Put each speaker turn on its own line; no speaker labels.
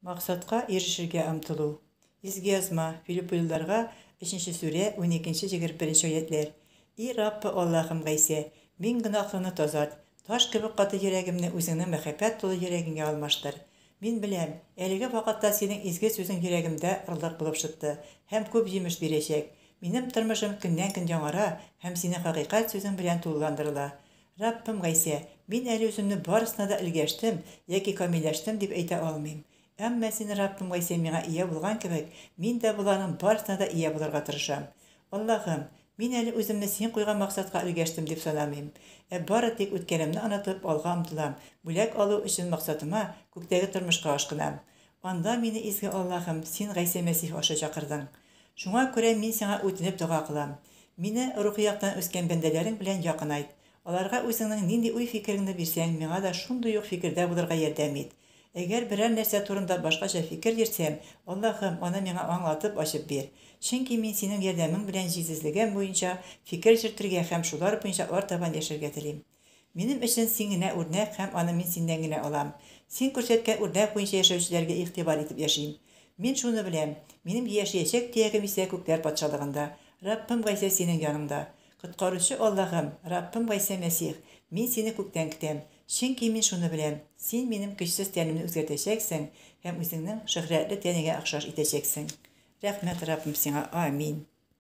Максатка ирешергә омтылу. Изге Язма, Филиппилыларга, өченче сүрә, уникенче-егерме беренче аятьләр. И Раббы Аллаһым Гайсә, мин гөнаһлыны тазарт, таш кебек каты йөрәгемне Үзеңнең мәхәббәт тулы йөрәгеңә алмаштыр. Мин беләм, әлеге вакытта Синең изге сүзең йөрәгемдә орлык булып шытты һәм күп җимеш бирәчәк. Минем тормышым көннән-көн яңара һәм Синең хакыйкать сүзең белән тулыландырыла. Раббым Гайсә, мин әле үземне барысына да өлгәштем яки камилләштем дип әйтә алмыйм. Әмма Син, Раббым Гайсә, миңа ия булган кебек, мин дә боларның барысына да ия булырга тырышам. Аллаһым, мин әле үземне Син куйган максатка өлгәштем дип санамыйм. Ә бары тик үткәнемне онытып, алга омтылам, бүләк алу өчен максатыма, күктәге тормышка ашкынам. Анда мине, изге Аллаһым, Син Гайсә Мәсих аша чакырдың. Шуңа күрә мин Сиңа үтенеп дога кылам. Мине рухи яктан үскән бәндәләрең белән якынайт. Аларга үзеңнең нинди уй-фикереңне бирсәң, миңа да шундый ук фикердә булырга ярдәм ит. Әгәр берәр нәрсә турында башкача фикер йөртсәм, Аллаһым, аны миңа аңлатып, ачып бир. Чөнки мин Синең ярдәмең белән җитезлегем буенча фикер йөртергә һәм шулар буенча артабан яшәргә телим. Минем өчен Син генә үрнәк һәм аны мин Синнән генә алам. Син күрсәткән үрнәк буенча яшәүчеләргә игътибар итеп яшим. Мин шуны беләм, минем яшәячәк төягем исә күкләр патшалыгында, Раббым Гайсә Синең яныңда. Коткаручы Аллаһым, Раббым Гайсә Мәсих, мин Сине күктән көтәм. Чөнки мин шуны беләм, Син минем көчсез тәнемне үзгәртәчәксең һәм Үзеңнең шөһрәтле тәнеңә охшаш итәчәксең. Рәхмәт, Раббым, Сиңа. Амин.